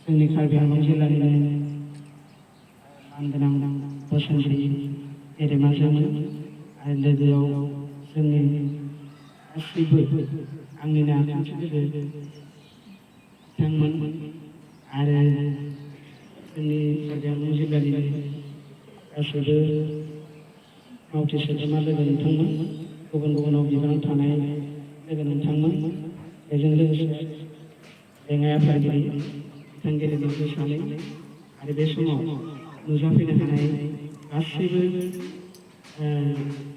जोंनि कार्बि आंलं जिल्लानि मानगोनां बोसोनगिरि गेदेमाजोंमोन आरो लोगोआव जोंनि गासैबो आंनिनो आखान्थि लोगो बिथांमोन आरो जोंनि कार्बि आंलं जिल्लानि गासैबो मावथि सोद्रोमा लोगो नोंथांमोन गुबुन गुबुनाव बिबान थानाय लोगो नोंथांमोन बेजों लोगोसे लेङाइ आफादगिरि बिथांगिरि लोगो सानै आरो बे समाव नुजाफैनो हानाय गासैबो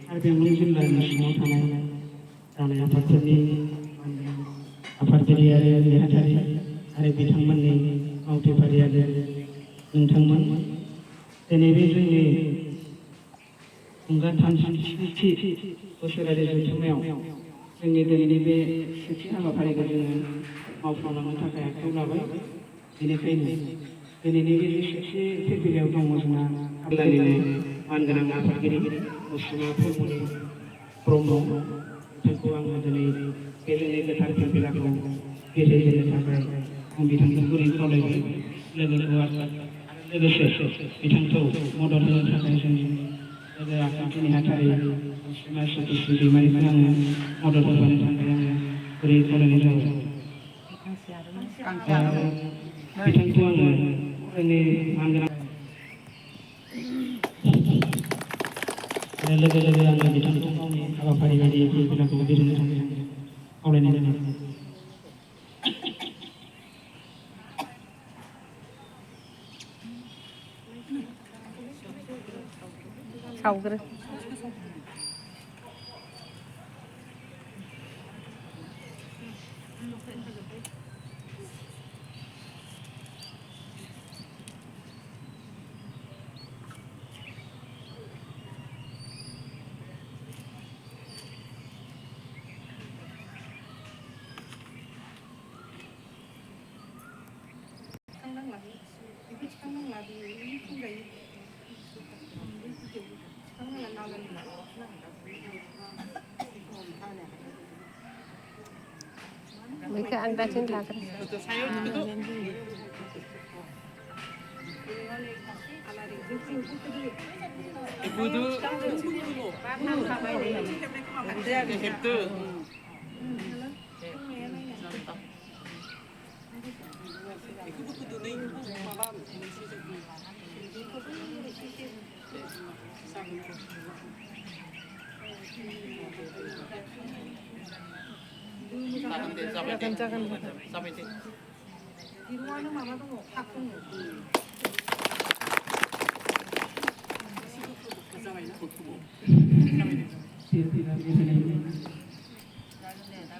कार्बि आंलं जिल्लानि सिङाव थानाय जानाय आफादफोरनि आफादगिरि आरो नेहाथारि आरो बिथांमोननि मावथिफारि आरो नोंथांमोन दिनै बे जोंनि खुंगा 33थि बोसोरारि जथुम्मायाव जोंनि दिनैनि बे सेथि हाबाफारिखौ जोङो मावफुंलांनो थाखाय आखायाव लाबाय बेनिखायनो दिनैनि बे सेथि फिरफिलायाव दङ जोंहा जिल्लानिनो मानगोनां आफादगिरि मुसुमा फुलमनि ब्रह्म बिथांखौ आङो दिनै बे जोंनि गोथार फिरफिलाखौ गेलेहोनो थाखाय आं बिथांखौ गुरै खावलायबाय लोगोसे बिथांखौ मदद होनो थाखाय जोंनि लोगो आफादनि नेहाथारि मुसुमा सतिश्री दैमारिखौ आङो मदद होनो थाखाय आङो गुरै खावलायनाय जाबाय बिथांखौ आङो जोंनि मानगोनां आरो लोगो आङो बिथांखौ गावनि हाबाफारि बायदियै फिरफिलाखौ बिरहोनो थाखाय खावलायनाय जाबाय सावग्रो बेखौ आं दासिम लाग्रो जाबाय दे दिरुङानो माबा दङ फाख दङ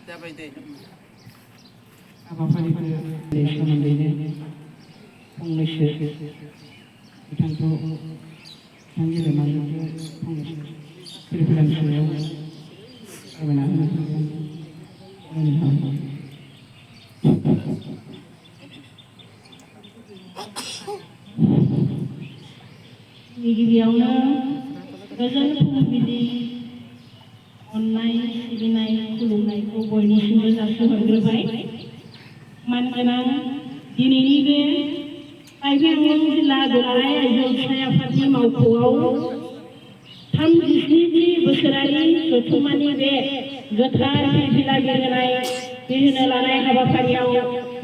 जाबाय दे हाबाफारिफोरनि सोमोन्दैनो फंनैसो बिथांखौ बिथां गेदेमाजों फंनैसो फिरफिलानि सायाव फोरमायना होनो थाखाय गिबियावनो गोजोन फुंबिलि अननाय सिबिनाय खुलुमनायखौ बयनिसिमबो जासिहरग्रोबाय मानगोनां दिनैनि बे कार्बि आंलं जिल्ला दुलाराय आइजो अनसाय आफादनि मावख'आव 37थि बोसोरारि जथुम्मानि बे गोथार फिरफिला बिरहोनो लानाय हाबाफारियाव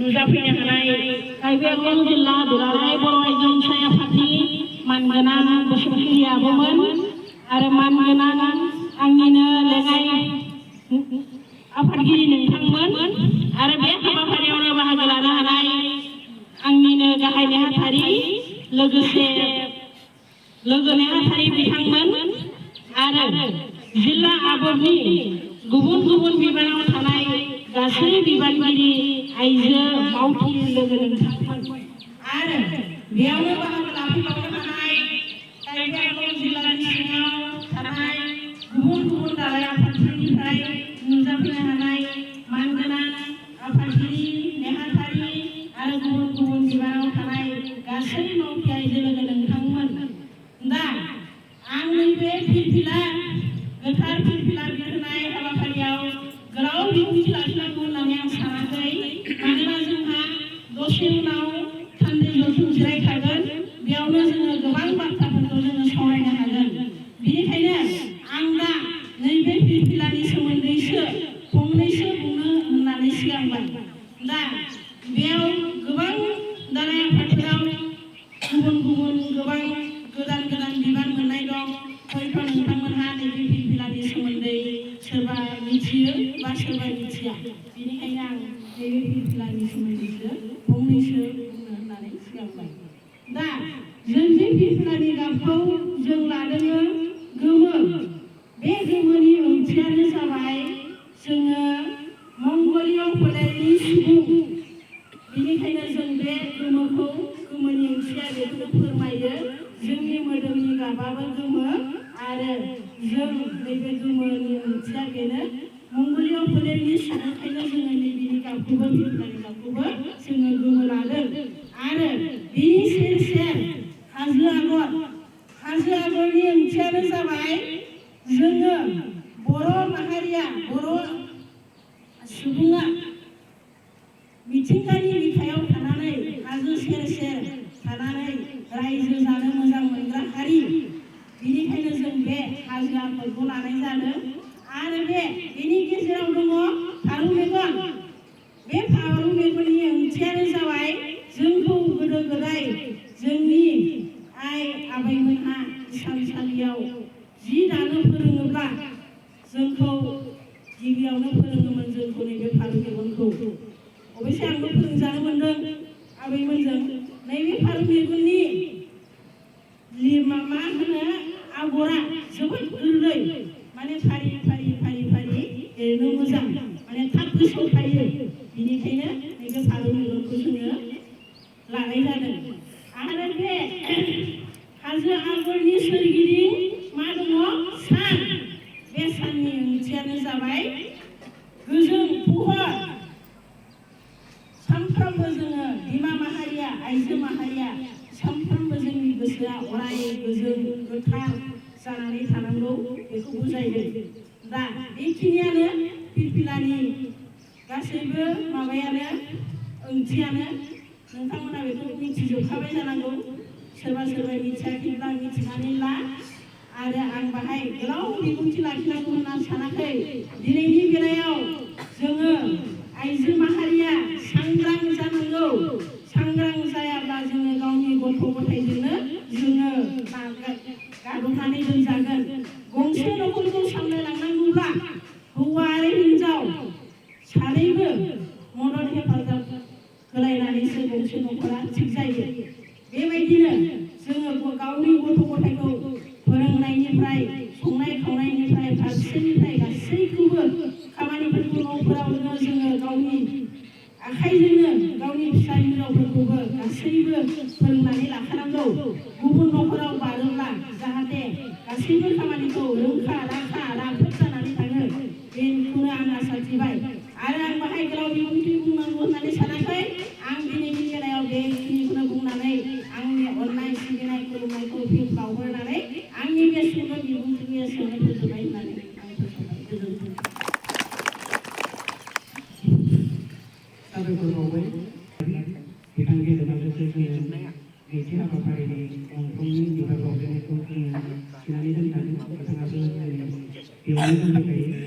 नुजाफैनो हानाय कार्बि आंलं जिल्ला दुलाराय बर' आइजो अनसाय आफादनि मानगोनां बोसोनगिरि आब'मोन आरो मानगोनां आंनिनो लेङाइ आफादगिरि नोंथांमोन आरो बे हाबाफारियावनो बाहागो लानो हानाय आंनिनो गाहाय नेहाथारि लोगोसे लोगो नेहाथारि बिथांमोन आरो जिल्ला आबोरनि गुबुन गुबुन बिबानाव थानाय गासै बिबानगिरि आइजो मावथि लोगो नोंथांमोन आरो बेयावनो बाहागो लाफैबावनो हानाय कार्बि आंलं जिल्लानि सिङाव थानाय गुबुन गुबुन दालाय आफादफोरनिफ्राय नुजाफैनो हानाय मानगोनां आफादगिरि नेहाथारि आरो गुबुन गुबुन बिबानाव थानाय गासै मावथि आइजो लोगो नोंथांमोन दा आं नैबे फिरफिला गोथार फिरफिला बिरहोनाय हाबाफारियाव गोलाव बिबुंथि लाखिनांगौ होननानै आं सानाखै मानोना जोंहा दसे उनाव बुंनो होननानै सिगांबाय दा जों जे फिरफिलानि गाबखौ जों लादों गोमो बे गोमोनि ओंथियानो जाबाय जोङो मंगलिय फोलेरनि सुबुं बेनिखायनो जों बे गोमोखौ गोमोनि ओंथिया बेखौनो फोरमायो जोंनि मोदोमनि गाबाबो गोमो आरो जों नैबे गोमोनि ओंथिया बेनो मंगलिय फोलेरनि सुबुंखायनो जोङो नैबेनि गाबखौबो फिरफिलानि गाबखौबो जोङो गोमो लादों आरो बेनि सेर सेर हाजो आगरनि ओंथियानो जाबाय जोङो बर' माहारिया बर' सुबुङा मिथिंगानि बिखायाव थानानै हाजो सेर सेर थानानै रायजो जानो मोजां मोनग्रा हारि बेनिखायनो जों बे हाजो आगरखौ लानाय जादों आरो बेनि गेजेराव दङ फारौ मेगन बे फारौ मेगननि ओंथियानो जाबाय जोंखौ गोदो गोदाय जोंनि आइ आबैमोनहा इसानसालियाव जि दानो फोरोङोब्ला जोंखौ गिबियावनो फोरोङोमोन जोंखौ नैबे फारौ मेगनखौ अबयसे आंबो फोरोंजानो मोनदों आबैमोनजों नैबे फारौ मेगननि मा होनो आगरा जोबोद गोरलै माने फारि फारि फारि फारि एरनो मोजां माने थाब गोसोआव थायो बेनिखायनो नैबे फारौ मेगनखौ जोङो लानाय जादों आरो बे हाजो आगरनि सोरगिदिं मा दङ सान बे साननि ओंथियानो जाबाय गोजों फुहर सानफ्रोमबो जोङो बिमा माहारिया आइजो माहारिया सानफ्रोमबो जोंनि गोसोआ अराय गोजों गोथार जानानै थानांगौ बेखौ बुजायदों दा बेखिनियानो फिरफिलानि गासैबो माबायानो ओंथियानो नोंथांमोना बेखौ मिथिजोबखाबाय जानांगौ सोरबा सोरबा मिथियाखैब्ला मिथिनानै ला आरो आं बाहाय गोलाव बिबुंथि लाखिनांगौ होनना सानाखै दिनैनि बेलायाव जोङो आइजो माहारिया सांग्रां जानांगौ सांग्रां जायाब्ला जोङो गावनि गथ' गथायजोंनो जोङो गादबनानै दोनजागोन गंसे न'खरखौ सामलायलांनांगौब्ला हौवा आरो हिनजाव सानैबो मदद हेफाजाब होलायनानैसो गंसे न'खरा थिग जायो बेबायदिनो जोङो गावनि गथ' गथायखौ फोरोंनायनिफ्राय संनाय खावनायनिफ्राय फारसेनिफ्राय गासैखौबो खामानिफोरखौ न'फोरावनो जोङो गावनि आखाइजोंनो गावनि फिसा हिनजावफोरखौबो गासैबो फोरोंनानै लाखानांगौ गुबुन न'फोराव बारोब्ला जाहाथे गासैबो खामानिखौ रोंखा राखा राफोद जानानै थाङो बेखौनो आं आसा थिबाय आरो आं बाहाय गोलाव बिबुंथि बुंनांगौ होननानै सानाखै आं दिनैनि बेलायाव बेखिनिखौनो बुंनानै आंनि अननाय सिबिनाय खुलुमनायखौ फिन बावहरनानै आंनि बे सुंद' बिबुंथिनि एसेयावनो फोजोबबाय होननानै आं फोजोबबाय गोजोन्थों साबायखर बावबाय बिथां गेजेरावसो जोङो नैथि हाबाफारिनि गंफ्रोमनि बिबार बावलायनायखौ जोङो थिनानै दोनखादों बिथाङाबो बेयावनो दंखायो